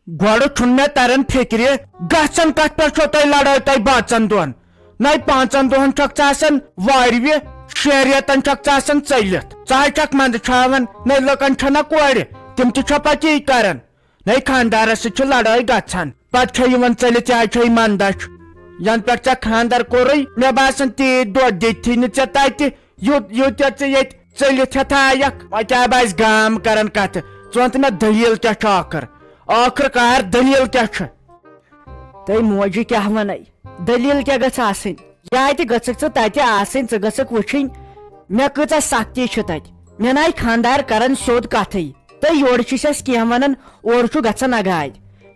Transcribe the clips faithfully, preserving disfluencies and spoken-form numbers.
گۄڈٕ چھُنہٕ مےٚ تران فِکرِ، گژھان کتھ پٮ۪ٹھ چھو تۄہہِ لڑٲے تۄہہِ بٲژن دۄن؟ نَے پانٛژن دۄہن چھکھ ژٕ آسان وارِ وِ، شیٚن رٮ۪تن چھکھ ژٕ آسان ژٔلِتھ۔ ژٕ حظ چھکھ منٛدچھاوان، نَے لُکن چھنہ کورِ، تِم تہِ چھا پتہٕ یی کران؟ نَے خانٛدارس سۭتۍ چھِ لڑٲے گژھان، پتہٕ چھےٚ یِوان ژٔلِتھ، یہِ حظ چھےٚ منٛدچھ۔ ینہٕ پٮ۪ٹھ ژےٚ خانٛدر کوٚرُے، مےٚ باسان تیٖتۍ دۄہ دِتھی نہٕ ژےٚ تتہِ، یوٗت، یوٗت ژےٚ ییٚتہِ ژٔلِتھ ہٮ۪تھ آیکھ۔ وۄنۍ کیٛاہ باسہِ گام کران کتھٕ؟ ژٕ وَن تہٕ مےٚ دٔلیٖل کیٛاہ چھِ ٲخٕر؟ ٲخٕر کار دٔلیٖل کیٛاہ چھِ؟ تہٕ موجی کیٛاہ وَنَے؟ دٔلیٖل کیٛاہ گٔژھ آسٕنۍ؟ یا تہِ گٔژھکھ ژٕ تَتہِ آسٕنۍ، ژٕ گٔژھکھ وٕچھِنۍ، مےٚ کۭژاہ سختی چھِ تَتہِ۔ مےٚ نَے خانٛدار کَران سیوٚد کَتھٕے۔ تہٕ یورٕ چھِس اَسہِ کینٛہہ وَنان، اورٕ چھُ گژھان اگادِ۔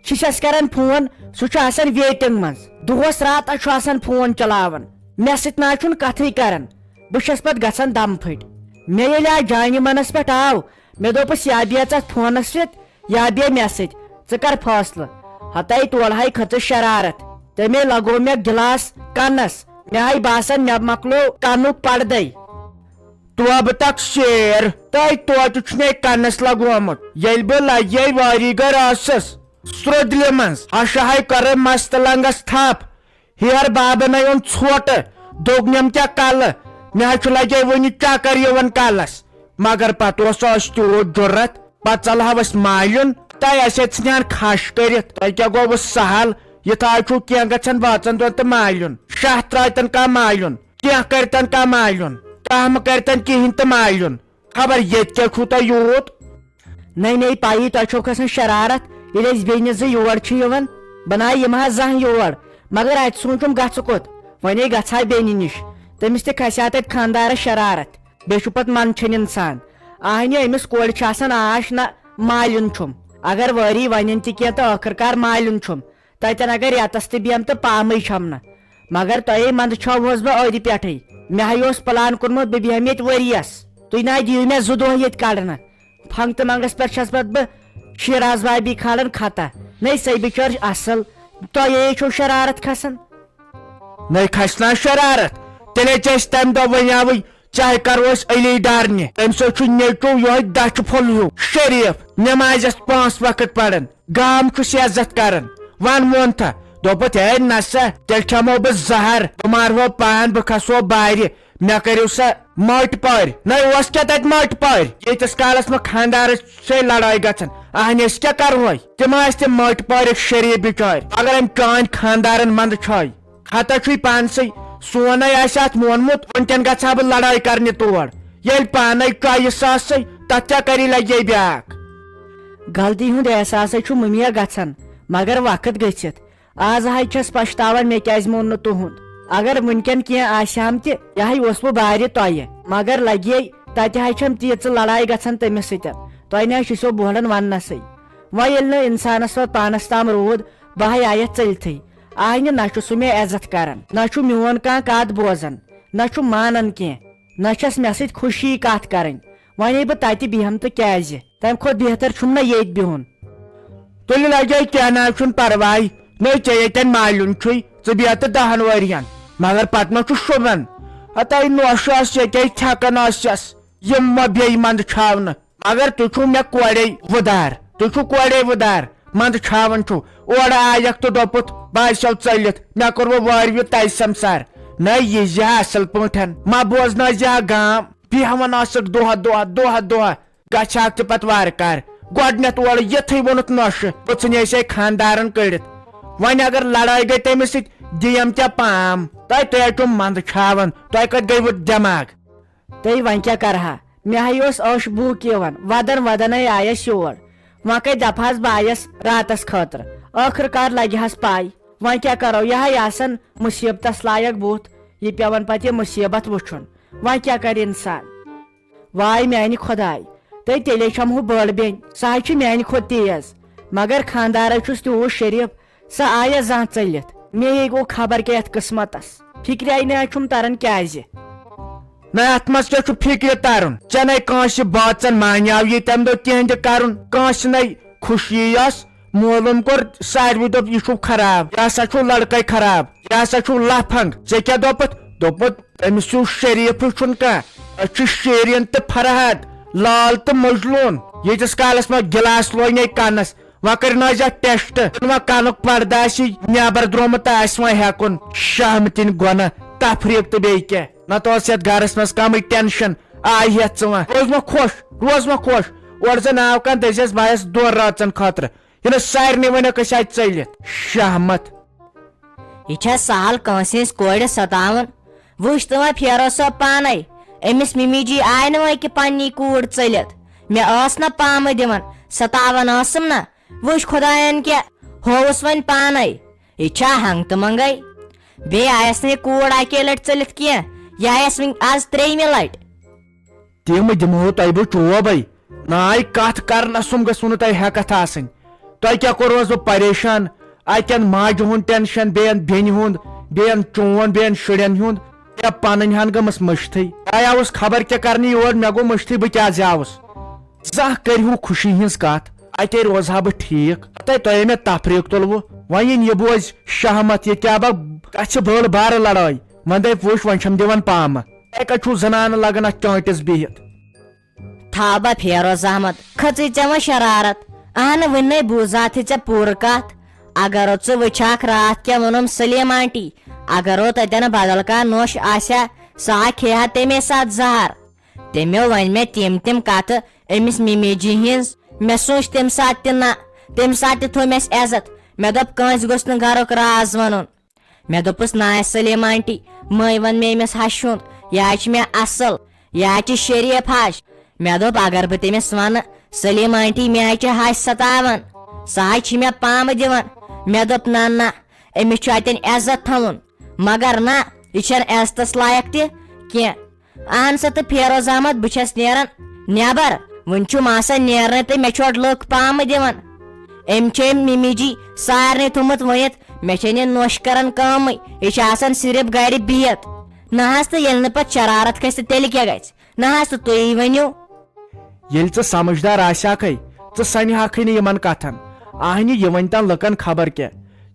چھِس اَسہِ کَران فون، سُہ چھُ آسان waiting منٛز۔ دۄہَس راتَس چھُ آسان فون چلاوان۔ مےٚ سۭتۍ نہ چھُنہٕ کَتھٕے کَران۔ بہٕ چھَس پَتہٕ گژھان دَم پھٔٹۍ۔ مےٚ ییٚلہِ آز جانہِ منَس پٮ۪ٹھ آو، مےٚ دوٚپُس، یا بیٚہہ ژٕ اَتھ فونَس سۭتۍ، یا بیٚہہ مےٚ سۭتۍ، ژٕ کر فٲصلہٕ۔ ہتے تولہے کھٔژٕس شرارت۔ تٔمے لگوو مےٚ گلاس کنس۔ مےٚ آیہِ باسان مےٚ مۄکلوو کنُک پردے۔ توبہٕ تک شیر، تۄہہِ توتہِ چھُ مےٚ کنس لگومُت۔ ییٚلہِ بہٕ لگے وٲری گرٕ ٲسٕس، سرٛدلہِ منٛز ہشہٕ ہاے کٔرٕم مستہٕ لنگس تھپھ۔ ہیہر بابن اوٚن ژھوٹہٕ، دوٚگنم کیٛاہ کلہٕ؟ مےٚ حظ چھُ لگے وُنہِ چکر یِوان کلس۔ مگر پتہٕ اوس اَسہِ تیوٗت جُرت، پتہٕ ژلہو أسۍ مالیُن، تہٕ اَسہِ ہے ژھٕنہن کھش کٔرِتھ۔ تۄہہِ کیٛاہ گوٚوٕ سہل؟ یہِ تہِ حظ چھُو کینٛہہ گژھان بٲژن دۄن تہٕ مالیُن۔ شاہ ترٛٲوتن کانٛہہ مالیُن، کینٛہہ کٔرتن کانٛہہ مالیُن، کانٛہہ مہٕ کٔرتن کِہینۍ تہٕ مالیُن۔ خبر ییٚتہِ کیٛاہ چھُو تۄہہِ یوٗت؟ نَے، نَے، پَیی تۄہہِ چھو کھسان شرارت، ییٚلہِ أسۍ بیٚنہِ زٕ یور چھِ یِوان، بہٕ نَے یِمہٕ ہا زانٛہہ یور، مگر اَتہِ سوٗنٛچُم گژھٕ کوٚت؟ وۄنۍ گژھٕ ہا بیٚنہِ نِش، تٔمِس تہِ کھسہِ ہا تَتہِ خانٛدارَس شرارت، بیٚیہِ چھُ پَتہٕ منٛدچھان اِنسان۔ آہنہِ أمِس کورِ چھِ آسان آش نہ مالیُن چھُم، اگر وٲری وَنن تہِ کینٛہہ تہٕ ٲخٕر کار مالیُن چھُم، تَتٮ۪ن اگر رٮ۪تس تہِ بیٚہم تہٕ پامٕے چھَم نہٕ۔ مگر تۄہے منٛدٕ چھوہوس بہٕ أدۍ پٮ۪ٹھٕے۔ مےٚ ہَے اوس پلان کوٚرمُت بہٕ بیٚہمہٕ ییٚتہِ ؤرِیَس۔ تُہۍ نہ دِیِو مےٚ زٕ دۄہ ییٚتہِ کڑنہٕ۔ پھنٛگ تہٕ منٛگس پٮ۪ٹھ چھَس پتہٕ بہٕ شیراز بھابھی کھالان خطا۔ نَے سۄے بِچٲر اصل، تۄہے چھو شرارت کھسان۔ نَے کھسہِ نا شرارت؟ تیٚلے چھِ أسۍ تَمہِ دۄہ ؤنیاوٕے چاہے کرو أسۍ علی ڈار نہِ، تٔمۍ سۭتۍ چھُ نیٚچو یِہوٚے دَچھِ پھوٚل ہیوٗ، شریٖف، نٮ۪مازِ آسہِ پانٛژھ وقت پران، گام چھُس عزت کران۔ وَن ووٚن تھا، دوٚپُتھ، "ہے نسا، تیٚلہِ کھٮ۪مو بہٕ زہر، بہٕ مارہو پان، بہٕ کھسو بارِ، مےٚ کٔرِو سا مٔٹۍ پٲرۍ۔" نَے اوس کیٛاہ تَتہِ مٔٹۍ پٲرۍ؟ ییٖتِس کالس نہٕ خانٛدارس چھے لڑٲے گژھان، اہنہِ أسۍ کیٛاہ کرہوے؟ تِم ٲسۍ تِم مٔٹۍ پٲرۍ شریٖف بِچٲرۍ، اگر أمۍ چٲنۍ خانٛدارن منٛد چھٲے۔ ہتا چھُے پانسٕے، سونَے آسہِ اَتھ مونمُت، وٕنکٮ۪ن گژھٕ ہا بہٕ لڑٲے کرنہِ تور۔ ییٚلہِ پانے چۄیہِ ساسٕے، تتھ کیٛاہ کری لگے بیٛاکھ؟ غلطی ہُنٛد احساسے چھُ مُمیا گژھان، مگر وقت گٔژھِتھ۔ آز ہاے چھَس پشتاوان مےٚ کیٛازِ مون نہٕ تُہُنٛد۔ اگر وٕنکٮ۪ن کینٛہہ آسہِ ہم تہِ، یہِ ہاے اوسمُت بارِ تۄہہِ، مگر لگے تتہِ ہاے چھم تیٖژٕ لڑایہِ گژھان تٔمِس سۭتۍ۔ تۄہہِ نہ حظ چھُ سیو بوہڑن وننسٕے۔ وۄنۍ ییٚلہِ نہٕ انسانس پتہٕ پانس تام روٗد، بہٕ ہاے آیس ژٔلتھٕے۔ آہنہِ نہ چھُ سُہ مےٚ عزت کران، نہ چھُ میون کانٛہہ کتھ بوزان، نہ چھُ مانان کینٛہہ، نہ چھس مےٚ سۭتۍ خوشی کتھ کرٕنۍ۔ وۄنۍ بہٕ تتہِ بیہم تہٕ کیازِ؟ تمہِ کھۄتہٕ بہتر چھُم نہ ییٚتۍ بِہُن۔ تُلہِ لگے کینٛہہ نہ چھُنہٕ پرواے، نٔے ژےٚ ییٚتٮ۪ن مالیُن چھُے، ژٕ بیٚہہ تہٕ دہن ؤرین، مگر پتہٕ ما چھُ شوٗبان؟ ہتے نوشہِ ٲس ییٚتے تھٮ۪کان ٲسٮ۪س، یِم ما بیٚیہِ منٛدٕ چھاونہٕ۔ مگر تُہۍ چھِو مےٚ کورے وُدار، تُہۍ چھِو کورے وُدار، منٛدٕ چھاوان چھِو۔ اورٕ آیکھ تہٕ دوٚپُتھ، بہٕ آسیو ژٔلِتھ، مےٚ کوٚروٕ وٲروِ تَے سمسار۔ نہ یہِ زِ ہا اصل پٲٹھۍ، ما بوزنٲے زِ ہا گام، بیہوان ٲسٕکھ دۄہ دۄہ، دۄہ دۄہ، گژھِ ہاکھ تہِ پتہٕ وارٕ کارٕ۔ گۄڈٕنٮ۪تھ اورٕ یِتھٕے ووٚنُتھ نۄشہِ، بہٕ ژھٕنیسے خاندارن کٔڑِتھ۔ وۄنۍ اگر لڑٲے گٔے تٔمِس سۭتۍ، دِیم کیٛاہ پام؟ تۄہہِ تُہۍ چھِو منٛدٕ چھاوان، تۄہہِ کتہِ گٔیوٕ دٮ۪ماغ؟ تہٕ وۄنۍ کیٛاہ کرٕ ہا؟ مےٚ ہَے اوس عٲش بھوٗک یِوان، وَدَن وَدَنَے آیَس یور۔ وۄنۍ کَتہِ دَپہٕ ہَس بہٕ آیَس راتَس خٲطرٕ؟ ٲخٕر کار لَگہِ ہَس پَے۔ وۄنۍ کیٛاہ کَرو؟ یہِ ہَے آسَن مُصیٖبتَس لایق بُتھ، یہِ پٮ۪وان پَتہٕ یہِ مُصیٖبت وٕچھُن۔ وۄنۍ کیٛاہ کَرِ اِنسان؟ واے میٛانہِ خۄداے، تہٕ تیٚلے چھَم ہُہ بٔڑ بیٚنہِ، سۄ ہَے چھِ میٛانہِ کھۄتہٕ تیز۔ مگر خانٛدارَے چھُس تیوٗت شریٖف، سۄ آیہ زانٛہہ ژٔلِتھ۔ مے یے گوٚو خبر کیٛاہ یتھ قسمتس۔ فکرے نہ چھُم تران کیازِ۔ نہ، اتھ منٛز کیٛاہ چھُ فکرِ ترُن؟ ژےٚ نے کٲنٛسہِ بٲژن مانیاو یہِ تمہِ دۄہ تِہنٛدِ کرُن، کٲنٛسہِ نے خوشی ٲس۔ معلوم کوٚر ساروٕے، دوٚپ، "یہِ چھُو خراب، یہِ ہسا چھُو لڑکے خراب، یہِ ہسا چھُو لفنگ۔" ژےٚ کیٛاہ دوٚپُتھ؟ دوٚپُت، "أمِس ہیوٗ شریٖفٕے چھُنہٕ کانٛہہ۔ أسۍ چھِ شیرین تہٕ فرہاد، لال تہٕ مجلوٗن۔" ییٖتِس کالس مےٚ گِلاس لوے نے کنس، وۄنۍ کٔرِنۍ حظ یتھ ٹیسٹ، وۄنۍ کنُک پردٕ آسہِ نٮ۪بر درٛومُت، تہٕ آسہِ وۄنۍ ہٮ۪کُن شہمتٕنۍ گۄنہ، تفریٖق تہٕ بیٚیہِ کیٛاہ۔ نتہٕ اوس یتھ گرس منٛز کمٕے ٹینشن، آے ہٮ۪تھ ژٕ وۄنۍ۔ روز وۄنۍ خۄش، روز وۄنۍ خۄش۔ اورٕ زن آو کانٛہہ دٔسِس بایس دۄن رٲژن خٲطرٕ، یہِ نہٕ سارنٕے ؤنِو أسۍ آیہِ ژٔلِتھ۔ شہمت۔ یہِ چھا سہل کٲنٛسہِ ہٕنٛزِ کورِ ستاوُن؟ وٕچھ تہٕ وۄنۍ پھیرو صٲب پانے، أمِس مِمی جی آیہِ نہٕ وۄنۍ کہِ پننی کوٗر ژٔلِتھ۔ مےٚ ٲس نہ پامہٕ دِوان، ستاوان ٲسٕم نہ۔ وٕچھ خۄداین کیٛاہ ہووُس وۄنۍ پانے۔ یہِ چھا ہنٛگ تہٕ منٛگے؟ بیٚیہِ آیس نہٕ یہِ کوٗر اکے لٹہِ ژٔلِتھ کینٛہہ، یہِ آیس وۄنۍ از ترٛیٚیمہِ لٹہِ۔ تِم دِمہو تۄہہِ بہٕ چوبے۔ ناے کتھ کرنس سُم گژھِوٕ نہٕ تۄہہِ ہٮ۪کتھ آسٕنۍ۔ تۄہہِ کیٛاہ کوٚروس بہٕ پریشان؟ اتٮ۪ن ماجہِ ہُنٛد ٹینشن، بیٚین بیٚنہِ ہُنٛد، بیٚین چون، بیٚین شُرٮ۪ن ہُنٛد۔ مےٚ پنٕنۍ ہن گٔمٕژ مٔشتھٕے۔ بہٕ آوُس خبر کیٛاہ کرنہِ یور، مےٚ گوٚو مٔشتھٕے بہٕ کیٛازِ آوُس۔ زانٛہہ کٔرِہِو خوشی ہٕنٛز کتھ، اتے روزٕ ہا بہٕ ٹھیٖک۔ اتے تۄہہِ مےٚ تفریٖق تُلوٕ۔ وۄنۍ یِن یہِ بوزِ شہمت، یہِ کیٛاہ با کتھ چھِ بٔڑ بارٕ لڑٲے۔ وۄنۍ دپہِ وُچھ وۄنۍ چھم دِوان پامہٕ۔ اے کتہِ چھُو زنانہٕ لگان اتھ چٲنٛٹِس بِہِتھ؟ تھاو با پھیروز احمد، کھٔژٕے ژےٚ وۄنۍ شرارت؟ اہنہٕ وٕنۍ نے بوٗزاتھٕے ژےٚ پوٗرٕ کتھ۔ اگر ژٕ وٕچھکھ راتھ کیٛاہ ووٚنُم سلیٖم آنٹی، اگر تتٮ۪ن بدل کانٛہہ نوٚش آسہِ ہا، سۄ ہا کھیٚیہِ ہا تمے ساتہٕ زہر۔ تٔمۍ ؤنۍ مےٚ تِم تِم کتھٕ أمِس مِمی جی ہِنٛز۔ مےٚ سوٗنٛچ تمہِ ساتہٕ تہِ نہ، تمہِ ساتہٕ تہِ تھوٚو مےٚ عزت۔ مےٚ دوٚپ کٲنٛسہِ گوٚژھ نہٕ گرُک راز ونُن۔ مےٚ دوٚپُس ناے سلیٖم آنٹی، مٲنۍ ون مےٚ أمِس ہشہِ ہُنٛد، یہِ ہا چھِ مےٚ اصل، یہِ ہا چھِ شریٖف ہش۔ مےٚ دوٚپ اگر بہٕ تٔمِس ونہٕ سلیٖم آنٹی مےٚ ہا چھِ ہش ستاوان، سۄ ہا چھِ مےٚ پامہٕ دِوان۔ مےٚ دوٚپ نہ نہ، أمِس چھُ اتٮ۪ن عزت تھاوُن، مگر نہ، یہِ چھنہٕ عزتس لایق تہِ کینٛہہ۔ اہن سا تہٕ فیروز احمد، بہٕ چھس نیران نٮ۪بر۔ وُنہِ چھُم آسان نیرنے تہٕ مےٚ چھُ اورٕ لُکھ پامہٕ دِوان۔ أمۍ چھِ أمۍ مِمی جی سارنٕے تھوٚمُت ؤنِتھ، مےٚ چھےٚ نہٕ نوٚش کران کٲمٕے، یہِ چھِ آسان صرف گرِ بِہِتھ۔ نہ حظ، تہٕ ییٚلہِ نہٕ پتہٕ شرارت کھسہِ تہٕ تیٚلہِ کیٛاہ گژھِ؟ نہ حظ، تہٕ تُہی ؤنِو۔ ییٚلہِ ژٕ سمجھدار آسہِ ہاکھے، ژٕ سنہِ ہاکھے نہٕ یِمن کتھن۔ اہنہِ یہِ ؤنۍ تن لُکن خبر کیٛاہ۔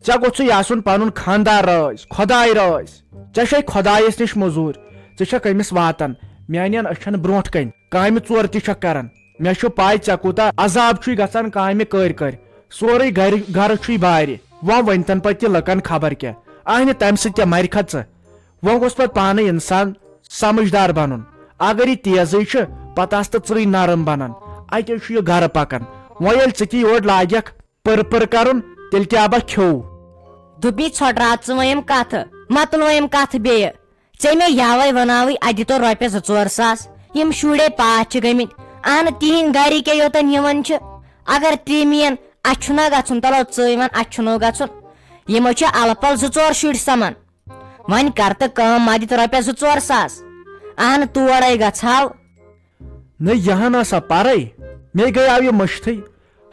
ژےٚ گوٚژھُے آسُن پنُن خاندار رٲضۍ، خۄداے رٲضۍ۔ ژےٚ چھے خۄدایس نِش مٔزوٗرۍ، ژٕ چھکھ أمِس واتان میانٮ۪ن أچھن برونٛٹھ کنۍ۔ کامہِ ژور تہِ چھکھ کران۔ مےٚ چھُ پاے ژےٚ کوٗتاہ عذاب چھُے گژھان کامہِ کٔرۍ کٔرۍ۔ سورُے گرِ، گرٕ چھُے بارِ۔ وۄنۍ ؤنۍ تن پتہٕ تہِ لُکن خبر کیٛاہ۔ اہنہِ تمہِ سۭتۍ کیٛاہ مرِ کھا ژٕ؟ وۄنۍ گوٚژھ پتہٕ پانے انسان سمجھدار بنُن۔ اگر یہِ تیزٕے چھُ، پتہٕ آس تہٕ ژٕے نرم بنان۔ اتے چھُ یہِ گرٕ پکان۔ وۄنۍ ییٚلہِ ژٕ تہِ یورٕ لاگکھ پٕر پٕر کرُن، تیٚلہِ کیٛاہ با کھیوٚو؟ دوٚپمے ژھۄٹراو ژٕ وۄنۍ یِم کتھٕ، مۄکلو یِم کتھٕ بیٚیہِ۔ ژےٚ مےٚ یاوے وناوٕے اتہِ دِتو رۄپیس زٕ ژور ساس، یِم شُرے پاس چھِ گٔمٕتۍ، اہنہٕ تِہنٛدۍ گرِکۍ یوتن یِوان چھِ۔ اگر تِم یِن، اسہِ چھُنہ گژھُن، تلو ژٕے ون، اسہِ چھُنو گژھُن۔ یِمو چھِ الہٕ پلہٕ زٕ ژور شُرۍ سمان۔ وۄنۍ کر تہٕ کٲم، ما دِتھ رۄپیس زٕ ژور ساس؟ اہنہٕ تورے گژھہاو۔ نہ یہِ ہن ٲسا پرے، مےٚ گٔیاو یہِ مٔشتھٕے۔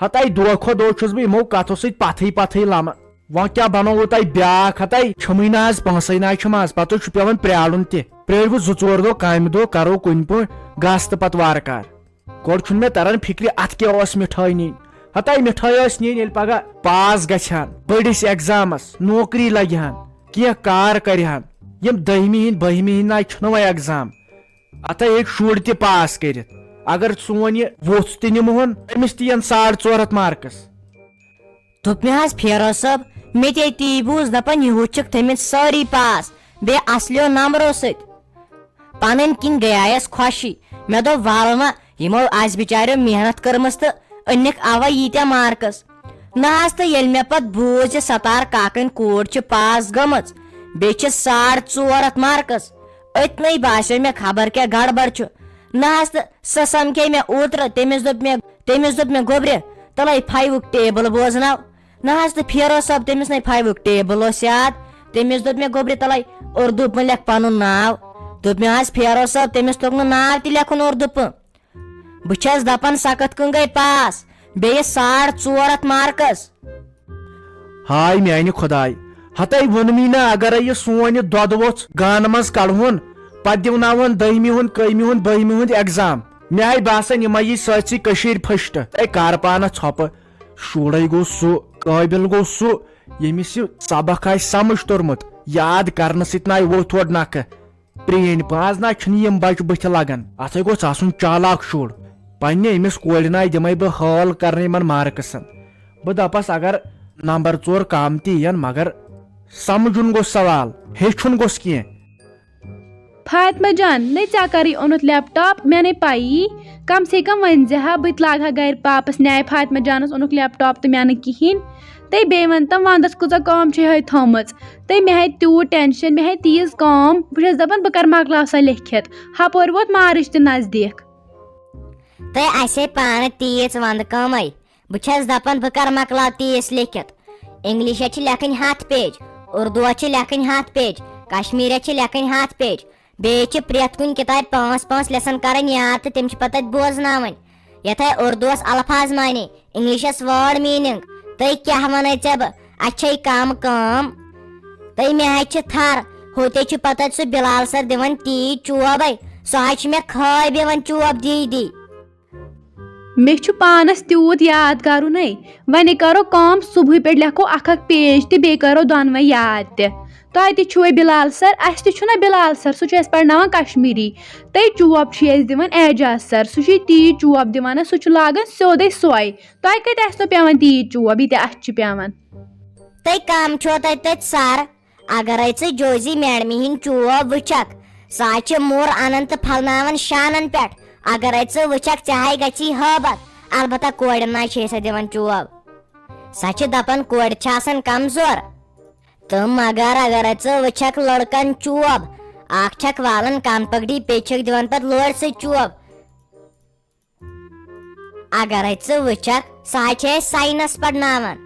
ہتاے دۄہ کھۄتہٕ دۄہ چھُس بہٕ یِمو کتھو سۭتۍ پتھٕے پتھٕے لمان۔ وۄنۍ کیٛاہ بنووُ تۄہہِ بیٛاکھ؟ ہتاے چھُمٕے نہ آز پونٛسے نہ چھُم آز، پتہٕ چھُ پٮ۪وان پرٛارُن تہِ۔ پرٛٲرِو زٕ ژور دۄہ، کامہِ دۄہ کرو کُنہِ پٲٹھۍ گژھ تہٕ پتہٕ وارٕ کار۔ گۄڈٕ چھُنہٕ مےٚ تران فکرِ اتھ کیٛاہ اوس مِٹھٲے نِنۍ۔ ہتاے مِٹھٲے ٲس نِنۍ ییٚلہِ پگاہ پاس گژھِ ہن، بٔڑِس ایگزامس نوکری لگہِ ہن، کینٛہہ کار کرِ ہن۔ یِم دٔہمہِ ہِنٛدۍ بٔہمہِ ہِنٛدۍ نہ چھُنہٕ وۄنۍ ایگزام۔ اتھے ہیٚکہِ شُر تہِ پاس کٔرِتھ۔ اگر سون یہِ ووژھ تہِ نِمہٕ ہون، أمِس تہِ یِن ساڑ ژور ہتھ مارکس۔ دوٚپ مےٚ حظ فیروز صٲب، مےٚ تہِ تی بوٗز، دپان یہود چھِکھ تھٲمٕتۍ سٲری پاس، بیٚیہِ اصلیو نمبرو سۭتۍ۔ پنٕنۍ کِنۍ گٔیایس خۄشی۔ مےٚ دوٚپ ولہٕ وۄنۍ، یِمو آسہِ بچاریو محنت کٔرمٕژ تہٕ أنِکھ اوے ییٖتیٛاہ مارکس۔ نہ حظ، تہٕ ییٚلہِ مےٚ پتہٕ بوٗز زِ ستار کاکٕنۍ کوٗر چھِ پاس گٔمٕژ، بیٚیہِ چھِ ساڑ ژور ہتھ مارکس، أتنٕے باسیو مےٚ خبر کیٛاہ گڑبڑ چھُ۔ نہ حظ، تہٕ سۄ سمکھے مےٚ اوترٕ، تٔمِس دوٚپ مےٚ، تٔمِس دوٚپ مےٚ گوٚبرِ، تلے فایوُک ٹیبل بوزناو۔ نہ حظ، تہٕ فیروز صٲب، تٔمِس نے فایوُک ٹیبل اوس یاد۔ تٔمِس دوٚپ مےٚ گوٚبرِ تلے اردو پٲٹھۍ لیکھ پنُن ناو۔ دوٚپ مےٚ حظ فیروز صٲب، تٔمِس توٚگ نہٕ ناو تہِ لیکھُن اردو پٲٹھۍ۔ بہٕ چھَس دَپان سۄ کِتھ کٔنۍ گٔے پاس؟ بیٚیہِ ساڑ ژور ہَتھ مارکس۔ ہاے میانہِ خۄداے، ہتے ووٚنمٕے نہ، اگرے یہِ سون یہِ دۄدٕ ووٚژھ گانہٕ منٛز کڑہون، پتہٕ دِوناوہون دٔہمہِ ہُنٛد، کٔہمہِ ہُنٛد، بٔہمہِ ہُنٛد ایگزام۔ مےٚ آے باسان یِمے یی سٲرسٕے کٔشیٖرِ پھٔشٹہٕ۔ اے کر پانس ژھۄپہٕ، شُرے گوٚو سُہ، قٲبِل گوٚو سُہ، ییٚمِس یہِ سبق آسہِ سمجھ توٚرمُت، یاد کرنہٕ سۭتۍ نہ آے ووٚتھ ہورٕ نکھٕ۔ پرٛینۍ پٲنٛژ نہ چھِنہٕ یِم بچہٕ بٕتھِ لگان۔ اتھے گوٚژھ آسُن چالاک شُر۔ پننہِ أمِس کورِ نہ دِمے بہٕ حٲل کرنہٕ یِمن مارکسن۔ بہٕ دَپَس اگر نمبر ژور کم تہِ یِن، مگر سمجھُن گوٚژھ سوال، ہیٚچھُن گوٚژھ کینٛہہ۔ فاطمہ جان، نے ژےٚ کَرٕے اوٚنُتھ لیپ ٹاپ؟ مےٚ نے پَیی۔ کم سے کم ؤنۍ زِ ہا، بہٕ تہِ لاگہٕ ہا گَرِ پاپَس نیٛاے، فاطمہ جانَس اوٚنُکھ لیپ ٹاپ تہٕ مےٚ نہٕ کِہیٖنۍ۔ تہٕ بیٚیہِ وَن تَم، وَندَس کۭژاہ کٲم چھے ہَے تھٲومٕژ؟ تہٕ مےٚ ہَے تیوٗت ٹٮ۪نشَن، مےٚ ہَے تیٖژ کٲم، بہٕ چھَس دَپان بہٕ کَر مۄکلاو سۄ لیکھِتھ، ہَپٲرۍ ووت مارٕچ تہِ نزدیٖک۔ تہٕ اَسے پانہٕ تیٖژ وَندٕ کٲمٕے۔ بہٕ چھَس دَپان بہٕ کَر مۄکلاو تیٖژ لیکھِتھ۔ اِنگلِشَس چھِ لیکھٕنۍ ہَتھ پیج، اُردوٗوَس چھِ لیکھٕنۍ ہَتھ پیج، کشمیٖریَس چھِ لیکھٕنۍ ہَتھ پیج۔ بیٚیہِ چھِ پرٛٮ۪تھ کُنہِ کِتابہِ پانٛژھ پانٛژھ lesson کَرٕنۍ یاد تہٕ تِم چھِ پَتہٕ تَتہِ بوزناوٕنۍ۔ یَتھ ہَے اُردوٗوَس الفاظ معنی، اِنگلِشَس word meaning۔ تہٕ کیٛاہ وَنَے ژےٚ بہٕ؟ اَتہِ چھے کَم کٲم۔ تہٕ مےٚ حظ چھِ تھر، ہوٚتے چھُ پتہٕ سُہ بِلال سر دِوان تیٖتۍ چوبے، سُہ حظ چھُ مےٚ خٲب یِوان چوب دی دی۔ مےٚ چھُ پانس تیوٗت یاد کرُنے۔ وۄنۍ کرو کٲم، صبحٕے پٮ۪ٹھ لیکھو اکھ اکھ page تہٕ بیٚیہِ کرو دۄنوے یاد تہِ۔ تۄہہِ تہِ چھُوے بِلال سر، اسہِ تہِ چھُنہ بِلال سر، سُہ چھُ اسہِ پرناوان کشمیٖری۔ تہٕ چوب چھُ اسہِ دِوان اعجاز سر، سُہ چھُے تیٖتۍ چوب دِوان، سُہ چھُ لاگان سیوٚدے سۄے۔ تۄہہِ کتہِ آسنو پٮ۪وان تیٖتۍ چوب ییٖتیٛاہ اسہِ چھِ پٮ۪وان؟ تہٕ کم چھو تۄہہِ تتہِ سر؟ اگرے ژٕ جوزی میڈمہِ ہِنٛدۍ چوب وٕچھکھ، سۄ حظ چھِ موٚر انان تہٕ پھلناوان شانن پٮ۪ٹھ۔ اگرے ژٕ وٕچھکھ، ژےٚ ہاے گژھی ہٲبتھ۔ البتہ کورٮ۪ن نہ حظ چھے سۄ دِوان چوب، سۄ چھِ دپان کورِ چھِ آسان کمزور۔ تہٕ مگر اگرے ژٕ وٕچھکھ لڑکن چوب، اکھ چھکھ والان کن پکڑی، بیٚیہِ چھکھ دِوان پتہٕ لورِ سۭتۍ چوب۔ اگرے ژٕ وٕچھکھ، سۄ حظ چھے ساینس پرناوان۔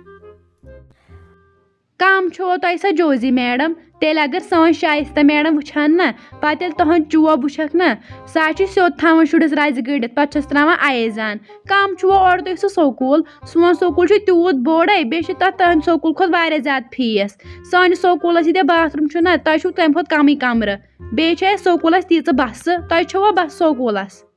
کم چھو تۄہہِ سۄ جوزی میڈم؟ تیٚلہِ اگر سٲنۍ شایستہ میڈم وٕچھان نہ، پتہٕ ییٚلہِ تُہنٛد چوب وٕچھکھ نہ، سۄ حظ چھِ سیوٚد تھاوان شُرِس رزِ گٔنڈِتھ، پتہٕ چھس تراوان آیس جان۔ کم چھُو اورٕ تُہۍ سُہ سکوٗل؟ سون سکوٗل چھُ تیوٗت بوٚڑے، بیٚیہِ چھِ تتھ تُہنٛدِ سکوٗل کھۄتہٕ واریاہ زیادٕ fees۔ سٲنِس سکوٗلس ییٖتیٛاہ bathroom چھُ نہ، تۄہہِ چھُو تمہِ کھۄتہٕ کمٕے کمرٕ۔ بیٚیہِ چھِ اسہِ سکوٗلس تیٖژٕ بسہٕ، تۄہہِ چھوا بسہٕ سکوٗلس؟